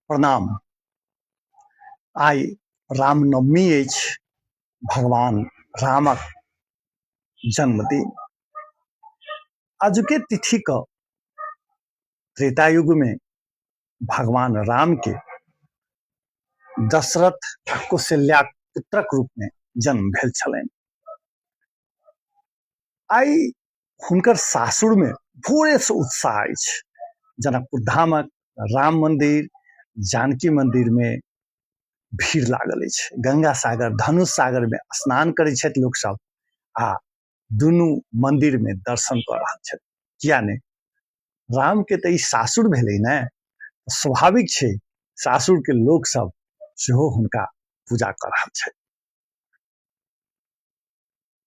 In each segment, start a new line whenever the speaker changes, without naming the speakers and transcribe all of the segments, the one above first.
प्रणाम। आइ रामनवमी अछि, भगवान रामक जन्मदिन। आजुके तिथिके त्रेता युगमे भगवान रामके दशरथ आ कौशल्याक पुत्रक रूपमे जन्म भेल छलनि। आइ हुनकर सासुरमे भोरेसँ उत्साह अछि। जनकपुर धामक राम मन्दिर, जानकी मन्दिरमे भीड़ लागल अछि। गंगा सागर, धनुष सागरमे स्नान करै छथि लोकसभ आ दुनू मन्दिरमे दर्शन कऽ रहल छथि। किया नहि, रामके तऽ ई सासुर भेलै ने, स्वाभाविक छै सासुरके लोकसभ सेहो हुनका पूजा कऽ रहल छथि।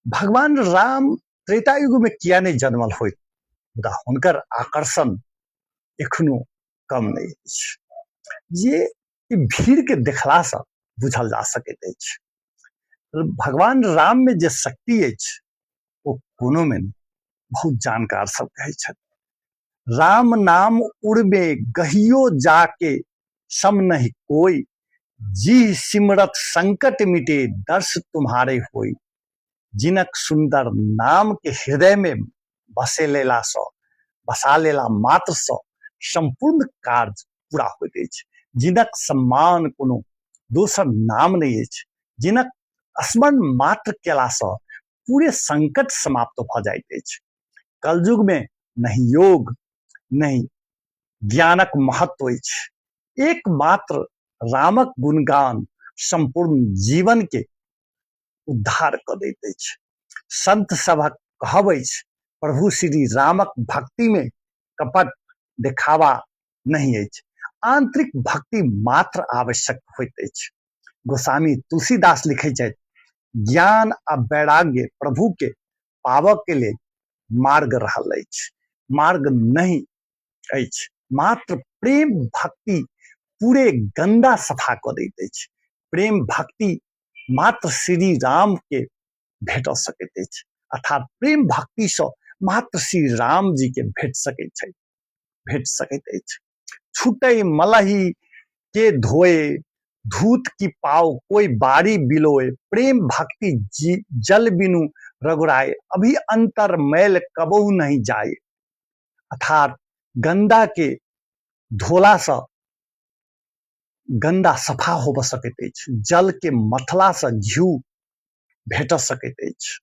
भगवान राम त्रेता युगमे किया नहि जन्मल होइत, मुदा हुनकर आकर्षण एखनो कम नहि अछि, जे ई भीड़के देखलासँ बुझल जा सकैत अछि। भगवान राममे जे शक्ति अछि ओ कोनोमे नहि, बहुत जानकार सब कहै छथि। राम नाम उड़बे गहियो जाके सम नहीं कोई, जी सिमरत संकट मिटे दर्श तुम्हारे होई। जिनक सुंदर नाम के हृदय में बसे लेला सँ, बसा लेला मात्र सँ संपूर्ण कार्य पूरा होइत अछि। जिनक सम्मान कोनो दोसर नाम नहि अछि, जिनक स्मरण मात्र केला सँ पूरे संकट समाप्त भऽ जाइत अछि। कलयुग में नहि योग नहि ज्ञानक महत्व अछि, एकमात्र रामक गुणगान संपूर्ण जीवन के उद्धार कऽ दैत अछि। संत सभक कहब अछि, प्रभु श्री रामक भक्ति में कपट देखावा नहि अछि, आंतरिक भक्ति मात्र आवश्यक होइत अछि। गोस्वामी तुलसीदास लिखै छथि, ज्ञान आ वैराग्य प्रभु के पाबऽ के लेल मार्ग रहल अछि, मार्ग नहि अछि। मात्र प्रेम भक्ति पूरे गंदा सफा कऽ दैत अछि। प्रेम भक्ति मात्र श्री राम के भेट सकैत अछि, अर्थात प्रेम भक्तिसँ मात्र श्री राम जी के भेट सकैत छै, भेट सकैत अछि। छूटै मलही के धोए, धूत की पाव कोई बारी बिलोए, प्रेम भक्ति जी जल बिनु रघुराय, अभी अंतर मैल कबहु नहीं जाए। अर्थात गंदा के धोलासँ गंदा सफा होबऽ सकैत अछि, जल के मथलासँ घिउ भेट सकैत अछि।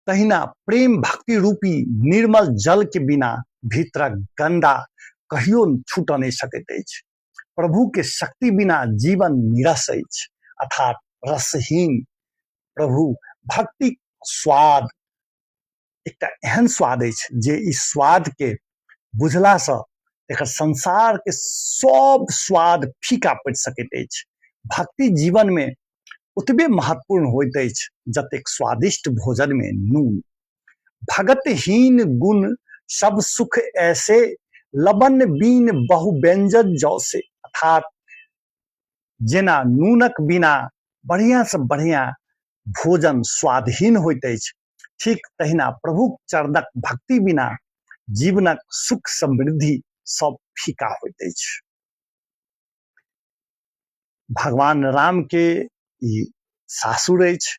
तहिना प्रेम भक्ति रूपी निर्मल जल के बिना भीतरक गंदा कहियो छूटऽ नहि सकैत अछि। प्रभु के शक्ति बिना जीवन नीरस अछि, अर्थात रसहीन। प्रभु भक्ति स्वाद एकटा एहन स्वाद अछि जे ई स्वाद के बुझलासँ एकर संसार के सब स्वाद फीका पड़ि सकैत अछि। भक्ति जीवन में ओतबे महत्वपूर्ण होइत अछि जतेक स्वादिष्ट भोजन में नून। भगतहीन गुण सब सुख ऐसे, लबन बीन बहु व्यंजन जौ से। अर्थात जेना नूनक बिना बढ़िया से बढ़िया भोजन स्वादहीन होइत अछि, ठीक तहिना प्रभुक चरणक भक्ति बिना जीवनक सुख समृद्धि सब फीका होइत अछि। भगवान राम के ई सासुर अछि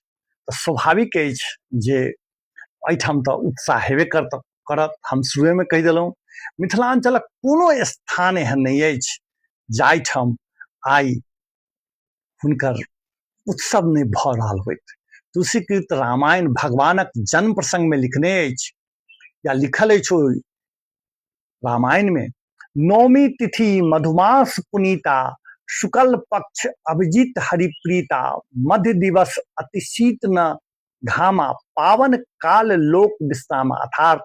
तऽ स्वाभाविक अछि जे एहिठाम तऽ उत्साह हेबे करत करत। हम शुरुएमे कहि देलहुँ, मिथिलाञ्चलक कोनो स्थान एहन नहि अछि जाहिठाम आइ हुनकर उत्सव नहि भऽ रहल होइत। तुलसीकृत रामायण भगवानक जन्म प्रसंगमे लिखने अछि या लिखल अछि ओहि रामायणमे, नवमी तिथि मधुमास पुनीता, शुक्ल पक्ष अभिजीत हरिप्रीता, मध्य दिवस अतिशीत न घामा, पावन काल लोक विश्रामा। अर्थात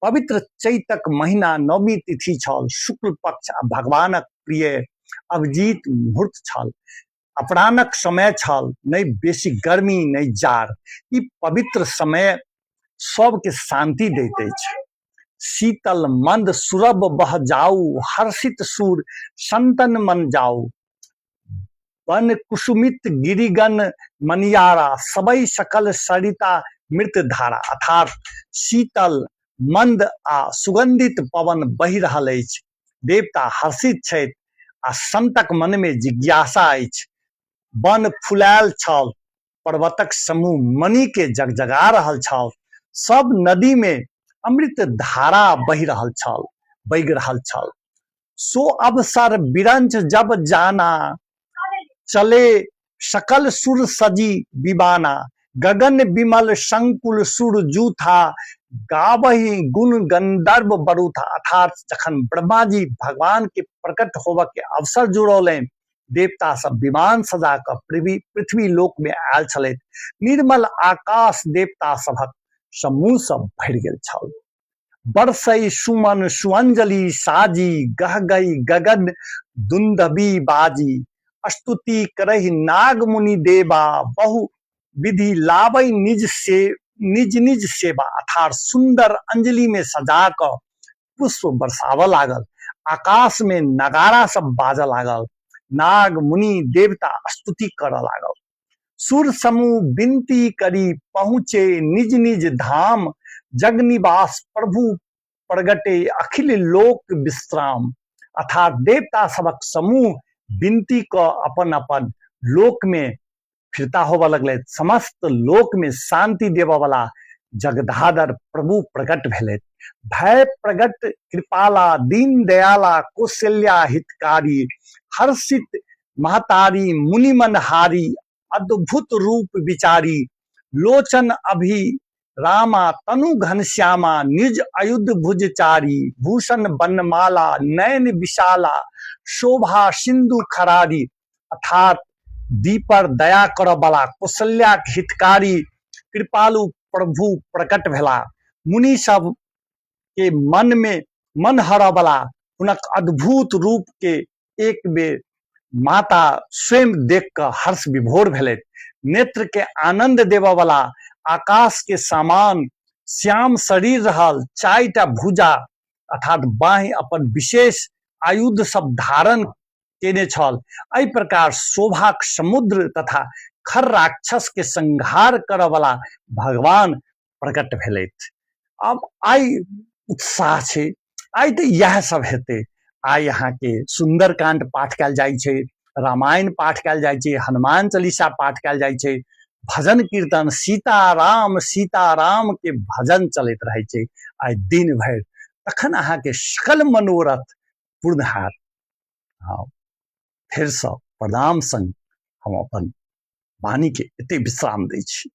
पवित्र चैतक महीना नवमी तिथि छल, शुक्ल पक्ष आ भगवानक प्रिय अभिजीत मुहूर्त छल, अपराह्नक समय छल, नहि बेसी गर्मी नहि जाड़। ई पवित्र समय सबके शांति दैत अछि। शीतल मंद सुरभ बह जाऊ, हर्षित सुर संतन मन जाऊ, वन कुसुमित गिरिगण मनियारा, सबई सकल सरिता मृत धारा। अर्थात शीतल मंद आ सुगंधित पवन बहि रहल अछि। देवता हर्षित छथि आ संतक मनमे जिज्ञासा अछि। वन फुलायल छल, पर्वतक समूह मणि के जगजगा रहल छल, सब नदी मे अमृत धारा बहि रहल छल, बगि रहल छल। सो अवसर बिरंच जब जाना, चले सकल सुर सजी विवाना, गगन विमल संकुल सुर जूथा, गावही गुण गंधर्व बरूथा। अर्थात जखन ब्रह्मा जी भगवान के प्रकट होबऽ के अवसर जुड़ौलनि, देवता सब विमान सजा कऽ पृथ्वी पृथ्वी लोक में आयल छलथि। निर्मल आकाश देवता सभक समूह सब भरि गेल छल। बरसई सुमन सुअंजलि साजी, गह गई गगन दुंदबी बाजी, स्तुति करहि नाग मुनि देवा, बहु विधि लाबै निज से निज निज सेवा। अर्थात सुंदर अंजलि में सजा कऽ पुष्प बरसाबऽ लागल, आकाश में नगाड़ा सब बाजऽ लागल, नाग मुनि देवता स्तुति करऽ लागल। सुर समूह विनती करी पहुँचे निज निज धाम, जगनिवास प्रभु प्रगटे अखिल लोक विश्राम। अर्थात देवता सबक समूह विनती कऽ अपन अपन लोक में फिरता होबऽ लगलै। समस्त लोक में शांति देबऽ वाला जगधादर प्रभु प्रकट भेलथि। भय प्रगट कृपाला दीन दयाला कौशल्या हितकारी, हर्षित महतारी मुनि मन हारी, अद्भुत रूप विचारी, लोचन अभि रामा तनु घनश्यामा, निज अयुध भुजचारी, भूषण बनमाला नयन विशाला, शोभा सिंधु खरारी। अर्थात दीपर दया करऽ वाला कौशल्याक हितकारी कृपालु प्रभु प्रकट भेला। मुनि सब के मन में मन हरऽ वाला हुनक अद्भुत रूप के एक बेर माता स्वयं देख कऽ हर्ष विभोर भेलथि। नेत्र के आनंद देबऽ वाला आकाश के समान श्याम शरीर रहल, चारिटा भुजा अर्थात बाँहि अपन विशेष आयुध सब धारण केने छल। एहि प्रकार शोभाक समुद्र तथा खर राक्षस के संहार करऽ वाला भगवान प्रकट भेलथि। आब आइ उत्साह छै, आइ तऽ इएह सब हेतै। आइ अहाँके सुन्दरकाण्ड पाठ कयल जाइ छै, रामायण पाठ कयल जाइ छै, हनुमान चालीसा पाठ कयल जाइ छै, भजन कीर्तन सीताराम सीताराम के भजन चलैत रहै छै आइ दिन भरि। तखन अहाँके सकल मनोरथ पूर्ण हैत। हँ, फेरसँ प्रणाम संग हम अपन वाणीके एते विश्राम दै छी।